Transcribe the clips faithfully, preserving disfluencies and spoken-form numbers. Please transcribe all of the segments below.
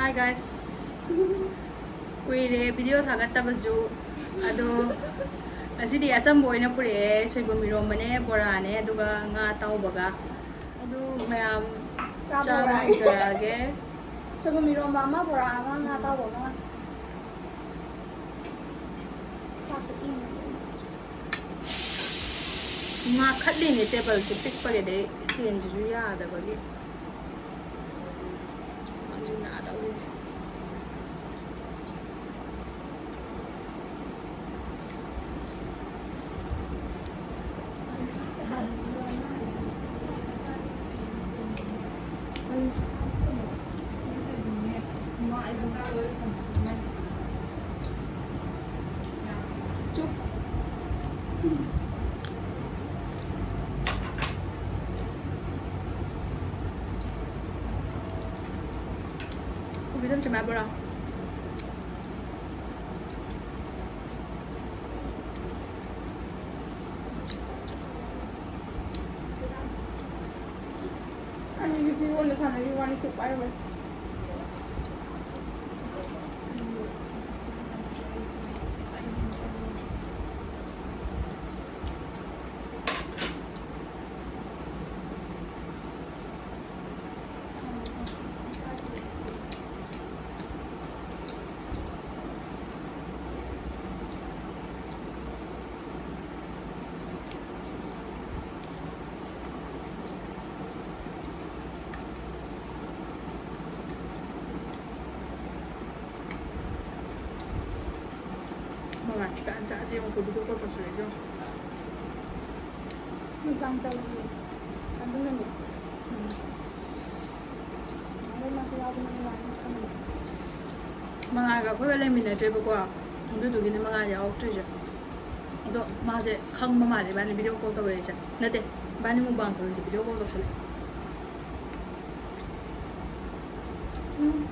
Hi guys, ꯀꯨꯏꯔꯦ video ꯊꯥꯒꯠꯇꯕꯁꯨ꯫ ꯑꯗꯣ ꯉꯁꯤꯗꯤ ꯑꯆꯝꯕ ꯑꯣꯏꯅ ꯄꯨꯔꯛꯑꯦ, ꯁꯣꯏꯕꯨꯝ ꯏꯔꯣꯝꯕꯅꯦ, ꯕꯣꯔꯥꯅꯦ, ꯑꯗꯨꯒ ꯉꯥ ꯑꯇꯥꯎꯕꯒ꯫ ꯑꯗꯨ ꯃꯌꯥꯝ ꯆꯥꯕ ꯆꯥꯕ ꯍꯧꯔꯛꯑꯒꯦ꯫ ꯍꯧꯖꯔꯛꯑꯒꯦ꯫ ꯁꯣꯏꯕꯨꯝ ꯏꯔꯣꯝꯕ ꯑꯃ, ꯕꯣꯔꯥ ꯑꯃ, ꯉꯥ ꯑꯇꯥꯎꯕ ꯑꯃ꯫ ꯆꯥꯛꯁꯦ ꯏꯪꯉꯦ꯫ ꯉꯥꯈꯠꯂꯤꯅꯦ tableꯁꯦ ꯄꯤꯛꯄꯒꯤꯗꯤ, standꯁꯤꯁꯨ ꯌꯥꯗꯕꯒꯤ꯫ ꯆꯨꯞ꯫ ꯀꯣꯕꯤꯗꯣ ꯌꯥꯝ ꯆꯝꯃꯦ ꯕꯣꯔꯥ꯫ ꯑꯅꯤꯗꯤ ꯐꯤꯔꯣꯜꯗ ꯁꯥꯟꯅꯔꯤ ꯋꯥꯅꯤ, ꯁꯨꯛ ꯄꯥꯏꯔꯝꯃꯣꯏ꯫ ꯃꯃꯥ ꯈꯤꯇꯪ ꯆꯥꯗꯤ ꯑꯃꯨꯛ ꯀꯣꯕꯤꯗꯣ ꯀꯣꯠ ꯇꯧꯁꯜꯂꯛꯏꯗꯣ꯫ ꯃꯨꯛꯕꯥꯡ ꯇꯧꯔꯤ꯫ ꯑꯗꯨꯅꯅꯦ꯫ ꯎꯝ꯫ ꯃꯔꯣꯏ ꯃꯔꯥꯡꯁꯨ ꯌꯥꯎꯕꯅꯤꯅ ꯌꯥꯅꯤ ꯈꯪꯉꯦ꯫ ꯃꯉꯥꯜꯒ ꯑꯩꯈꯣꯏꯒ ꯂꯩꯃꯤꯟꯅꯗ꯭ꯔꯦꯕꯀꯣ꯫ ꯑꯗꯨꯗꯨꯒꯤꯅꯦ ꯃꯉꯥꯜ ꯌꯥꯎꯔꯛꯇ꯭ꯔꯤꯁꯦ꯫ ꯑꯗꯣ ꯃꯥꯁꯦ ꯈꯪꯕ ꯃꯥꯜꯂꯦ ꯏꯕꯥꯅꯤ video call ꯇꯧꯔꯛꯏꯁꯦ꯫ ꯅꯠꯇꯦ, ꯏꯕꯥꯅꯤ ꯃꯨꯛꯕꯥꯡ ꯇꯧꯔꯤꯁꯦ video call ꯇꯧꯁꯜꯂꯛꯑꯦ꯫ ꯎꯝ꯫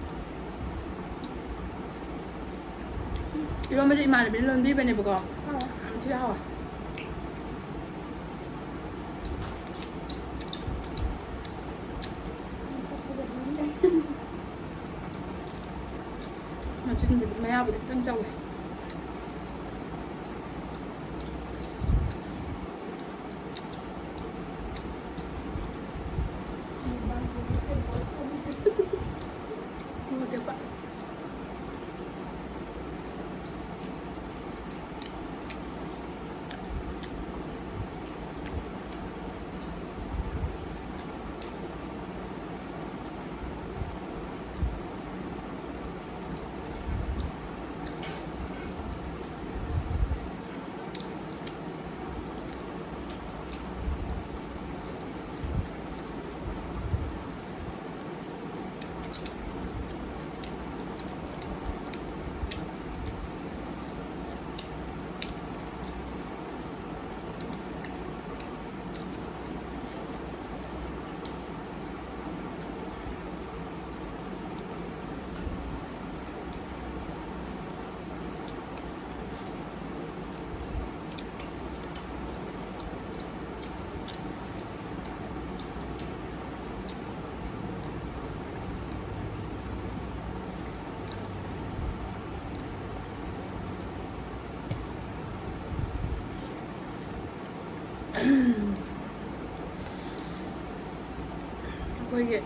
ꯏꯔꯣꯝꯕꯁꯦ ꯏꯃꯥꯟꯅꯕꯤꯅ ꯂꯣꯟꯕꯤꯕꯅꯦꯕꯀꯣ꯫ ꯍꯥꯎꯋꯦ꯫ ꯌꯥꯝ ꯊꯤ ꯍꯥꯎꯋꯦ꯫ ꯃꯁꯛ ꯐꯖꯕꯤ ꯑꯃ ꯂꯩ꯫ ꯆꯤꯟꯕꯨꯗꯤ ꯃꯌꯥꯕꯨꯗꯤ ꯈꯤꯇꯪ ꯆꯥꯎꯋꯦ꯫ ꯑꯩꯈꯣꯏꯒꯤ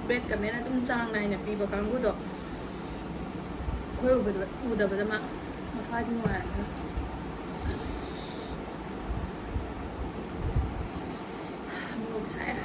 bad comment ꯑꯗꯨꯝ ꯆꯥꯡ ꯅꯥꯏꯅ ꯄꯤꯕ ꯀꯥꯡꯕꯨꯗꯣ ꯑꯩꯈꯣꯏ ꯎꯕꯗ, ꯎꯗꯕꯗ ꯃꯥ ꯃꯊ꯭ꯋꯥꯏꯗꯤ ꯅꯨꯡꯉꯥꯏꯔꯝꯃꯅꯤ꯫ ꯃꯣꯔꯣꯛꯇꯤ ꯁꯥꯏꯍꯦ꯫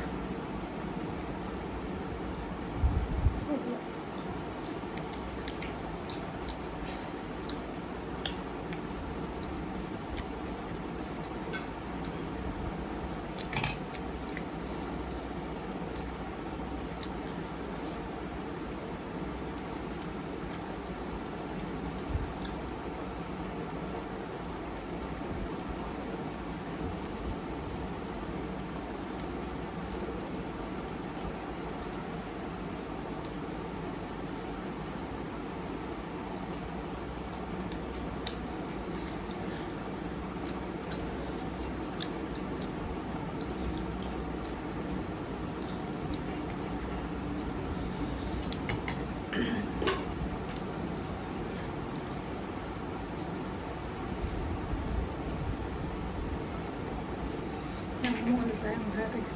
ꯆꯥꯏ ꯑꯃꯨꯛ ꯍꯥꯏꯔꯛꯀꯅꯤ꯫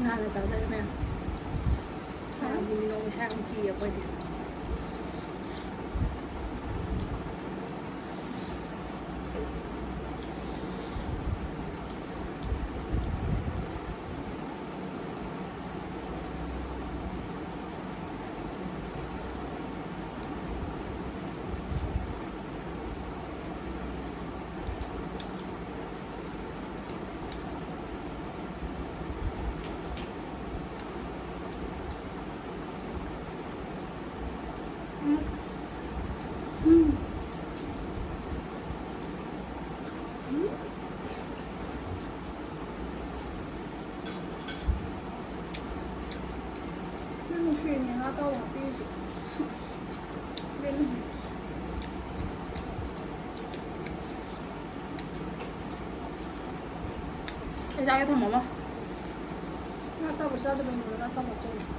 ꯉꯥꯅ ꯆꯥꯖꯔꯦ ꯃꯌꯥꯝ꯫ ꯍꯥꯏꯔꯝꯕꯨ ꯃꯤꯅꯣꯛ ꯃꯩꯁꯥ ꯌꯥꯝ ꯀꯤꯌꯦ ꯑꯩꯈꯣꯏꯗꯤ꯫ ꯌꯥꯝ ꯅꯨꯡꯁꯤꯔꯤꯅꯦ ꯉꯥ ꯑꯇꯥꯎꯕ ꯍꯥꯞꯄꯤꯁꯦ꯫ ꯑꯩ ꯆꯥꯒꯦ, ꯊꯝꯃꯣ ꯑꯃ꯫ ꯉꯥ ꯑꯇꯥꯎꯕ ꯆꯥꯗꯕꯩꯅꯦ ꯉꯥ ꯑꯇꯥꯎꯕ ꯍꯥꯞꯆꯜꯂꯤꯁꯦ꯫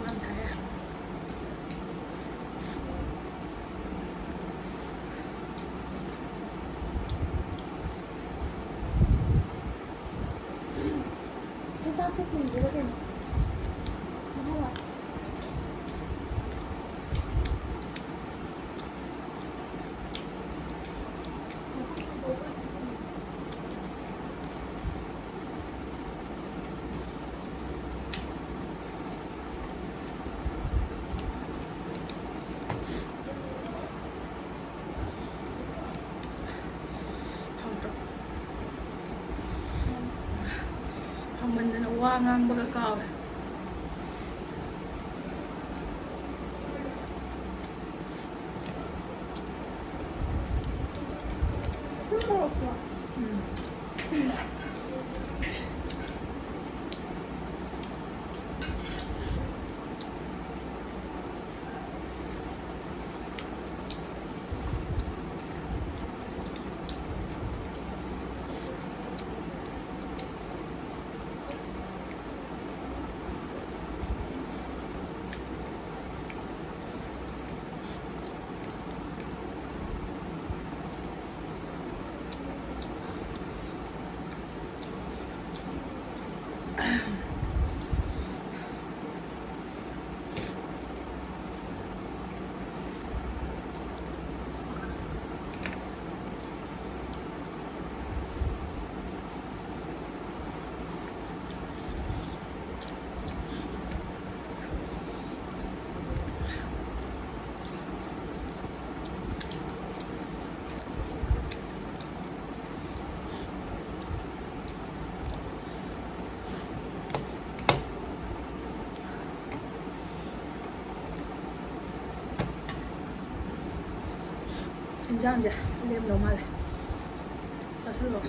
ꯌꯥꯝ ꯁꯥꯏꯌꯦ꯫ ꯍꯦꯟꯇꯥꯛꯁꯦ ꯀꯨꯏꯗꯣꯏꯔꯥ ꯀꯩꯅꯣ? ꯃꯍꯥꯎ ꯋꯥꯠꯂꯦ꯫ ꯉꯥꯡꯕꯒ ꯀꯥꯎꯋꯦ꯫ ꯎꯝ꯫ ꯏꯟꯖꯥꯡꯁꯦ ꯂꯦꯝꯗꯧ ꯃꯥꯜꯂꯦ꯫ ꯆꯥꯁꯤꯜꯂꯣ꯫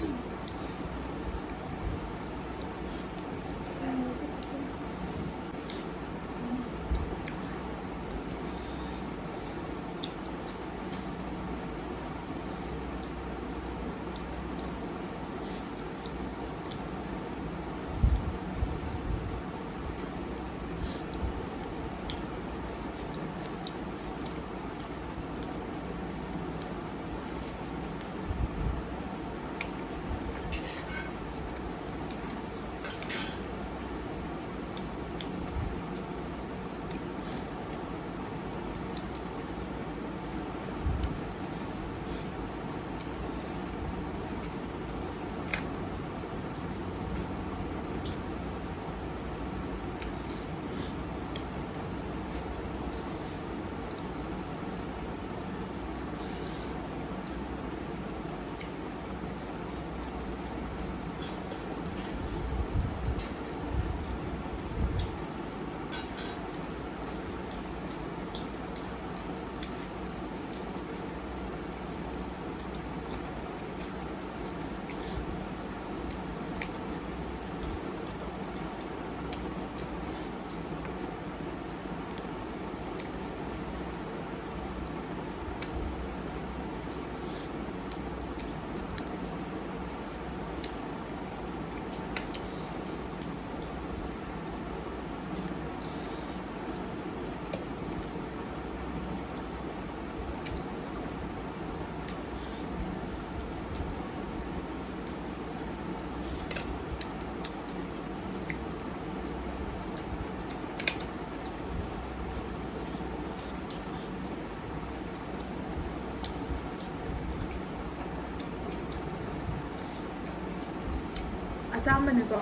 ꯆꯥꯝꯃꯅꯤꯀꯣ꯫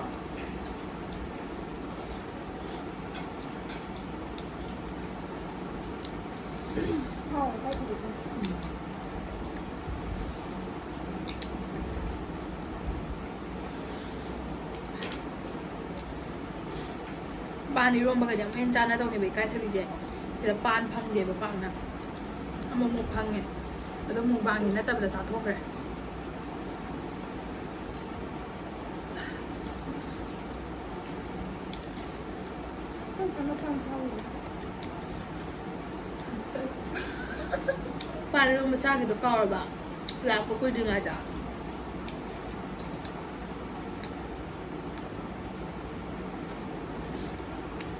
ꯍꯥꯎ, ꯀꯥꯏ ꯊꯝꯃꯤꯁꯦ? ꯎꯝ꯫ ꯄꯥꯟ ꯏꯔꯣꯝꯕꯒꯗꯤ ꯑꯃꯨꯛ ꯍꯦꯟꯅ ꯆꯥꯟꯅꯗꯧꯅꯦꯕ ꯏꯀꯥꯏꯊꯕꯤꯁꯦ꯫ ꯁꯤꯗ ꯄꯥꯟ ꯐꯪꯗꯦꯕ ꯄꯥꯛꯅ꯫ ꯑꯃꯨꯛ ꯑꯃꯨꯛ ꯐꯪꯉꯦ꯫ ꯑꯗꯣ ꯃꯨꯛꯕꯥꯡꯒꯤ ꯅꯠꯇꯕꯗ ꯆꯥꯊꯣꯛꯈ꯭ꯔꯦ꯫ ꯄꯥꯟ ꯏꯔꯣꯝꯕ ꯆꯥꯈꯤꯗꯣ ꯀꯥꯎꯔꯕ? ꯂꯥꯛꯄ ꯀꯨꯏꯗ꯭ꯔꯤꯉꯩꯗ꯫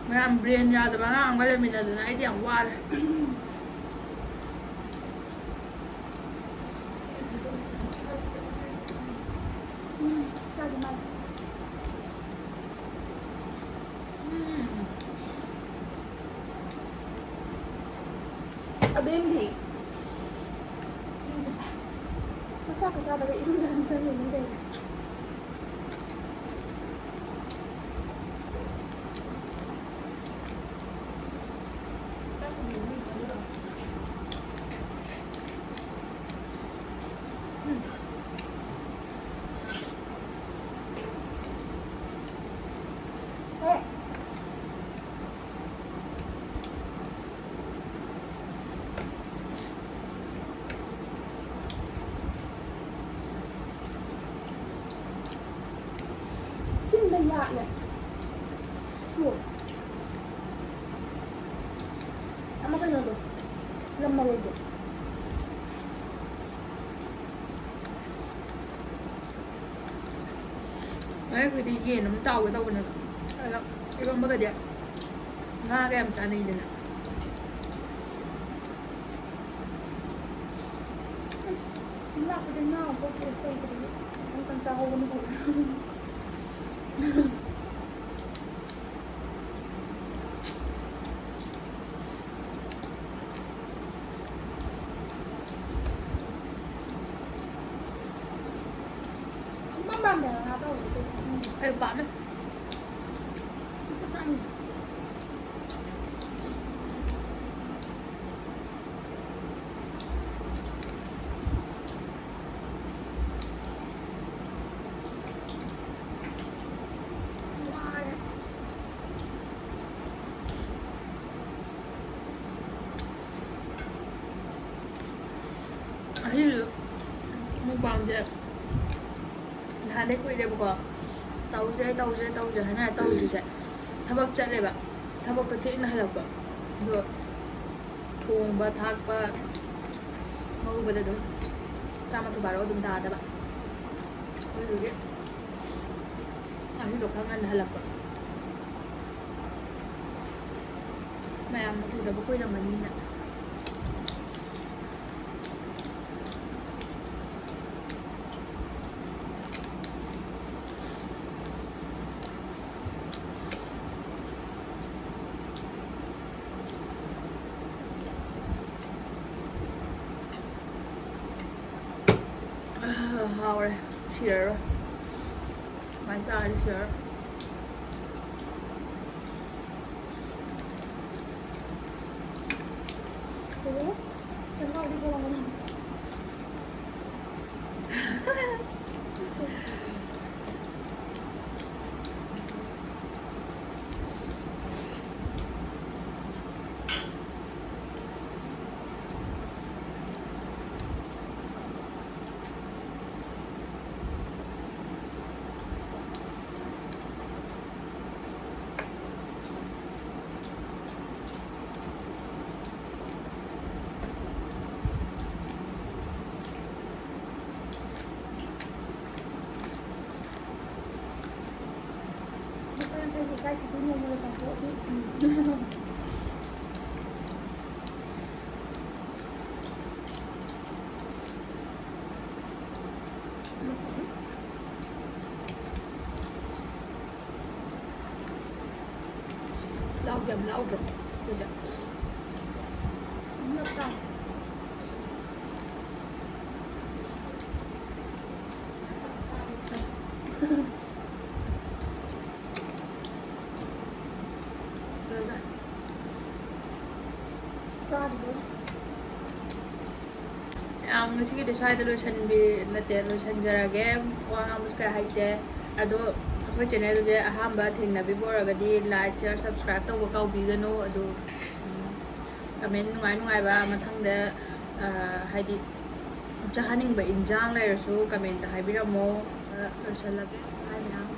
ꯃꯌꯥꯝ brain ꯌꯥꯗꯕ ꯑꯉꯥꯡ ꯑꯃꯒ ꯂꯩꯃꯤꯟꯅꯗꯅ ꯑꯩꯗꯤ ꯌꯥꯝ ꯋꯥꯔꯦ꯫ ꯎꯝ, ꯆꯥꯗꯦ ꯃꯥꯗꯤ꯫ ꯎꯝ꯫ ꯑꯕꯦꯝꯗꯤ? ꯃꯆꯥ ꯈ ꯆꯥꯗꯒ ꯏꯔꯨꯖꯅ ꯆꯪꯉꯤꯅꯤ ꯀꯩꯅꯣ꯫ ꯆꯤꯟꯗ ꯌꯥꯠꯂꯦ꯫ ꯇꯨ꯫ ꯑꯃ ꯀꯩꯅꯣꯗꯣ, ꯂꯝ ꯃꯔꯣꯏꯗꯣ꯫ ꯑꯩꯈꯣꯏꯗꯤ ꯌꯦꯟ ꯑꯃ ꯇꯥꯎꯒꯦ ꯇꯧꯕꯅꯦꯕ꯫ ꯑꯗꯣ ꯏꯔꯣꯝꯕꯒꯗꯤ ꯉꯥꯒ ꯌꯥꯝ ꯆꯥꯅꯩꯗꯅ꯫ ꯁꯨꯝ ꯂꯥꯛꯄꯗ ꯉꯥ ꯑꯃꯐꯥꯎ taste ꯇꯧꯗ꯭ꯔꯤ꯫ ꯑꯃꯨꯛꯇꯪ ꯆꯥꯍꯧꯕꯅ ꯐꯩ꯫ ꯁꯨꯡꯄꯥꯝ ꯄꯥꯝꯗꯦ ꯍꯥꯏꯕ ꯉꯥ ꯇꯧꯕꯁꯦ ꯀꯩꯒꯤꯅꯣ ꯈꯪꯗꯦ꯫ ꯄꯥꯝꯃꯦ꯫ ꯑꯁꯤꯁꯨ ꯃꯨꯛꯕꯥꯡꯁꯦ ꯅꯍꯥꯟꯗꯩ ꯀꯨꯏꯔꯦꯕꯀꯣ, ꯇꯧꯁꯦ ꯇꯧꯁꯦ ꯇꯧꯁꯦ ꯍꯥꯏꯅ ꯇꯧꯗ꯭ꯔꯤꯁꯦ꯫ ꯊꯕꯛ ꯆꯠꯂꯦꯕ, ꯊꯕꯛꯇꯣ ꯊꯦꯡꯅ ꯍꯜꯂꯛꯄ, ꯑꯗꯣ ꯊꯣꯡꯕ ꯊꯥꯛꯄ ꯉꯧꯕꯗ ꯑꯗꯨꯝ ꯇꯔꯥꯃꯥꯊꯣꯏ ꯕꯥꯔꯣ ꯑꯗꯨꯝ ꯇꯥꯗꯕ꯫ ꯑꯗꯨꯗꯨꯒꯤ ꯉꯁꯤꯗꯣ ꯈꯔ ꯉꯟꯅ ꯍꯜꯂꯛꯄ꯫ ꯃꯌꯥꯝ ꯎꯗꯕ ꯀꯨꯏꯔꯝꯃꯅꯤꯅ꯫ ꯑꯥ, ꯍꯥꯎꯔꯦ꯫ ꯁꯤꯔꯔꯣꯏ꯫ ꯁꯨꯃꯥꯏꯅ ꯆꯥꯔꯗꯤ ꯁꯤꯔꯔꯣꯏ꯫ ꯂꯨꯄꯥ ꯌꯥꯡꯈꯩꯒꯤ ꯏꯀꯥꯏ ꯈꯨꯕꯤ ꯅꯣꯡꯃꯗ ꯆꯥꯊꯣꯛꯑꯗꯤ꯫ ꯂꯥꯎꯗꯤ ꯌꯥꯝ ꯂꯥꯎꯗ꯭ꯔꯣ ꯑꯩꯈꯣꯏꯁꯦ? ꯅꯠꯇ꯭ꯔꯥ? ꯆꯥꯗ꯭ꯔꯤꯕꯣ? ꯌꯥꯝ, ꯉꯁꯤꯒꯤꯗꯤ ꯁ꯭ꯋꯥꯏꯗ ꯂꯣꯏꯁꯟꯕꯤ ꯅꯠꯇꯦ, ꯂꯣꯏꯁꯟꯖꯔꯒꯦ꯫ ꯋꯥ ꯉꯥꯡꯕꯁꯨ ꯀꯌꯥ ꯍꯩꯇꯦ꯫ ꯑꯗꯣ ꯑꯩꯈꯣꯏ ꯆꯦꯅꯦꯜꯁꯦ ꯑꯍꯥꯟꯕ ꯊꯦꯡꯅꯕꯤꯕ ꯑꯣꯏꯔꯒꯗꯤ like, share, subscribe ꯇꯧꯕ ꯀꯥꯎꯕꯤꯒꯅꯨ꯫ ꯑꯗꯨ comment ꯅꯨꯡꯉꯥꯏ ꯅꯨꯡꯉꯥꯏꯕ ꯃꯊꯪꯗ, ꯑ, ꯍꯥꯏꯗꯤ ꯆꯥꯍꯟꯅꯤꯡꯕ ꯏꯟꯖꯥꯡ ꯂꯩꯔꯁꯨ commentꯇ ꯍꯥꯏꯕꯤꯔꯝꯃꯣ꯫ ꯑ, ꯂꯣꯏꯁꯜꯂꯒꯦ꯫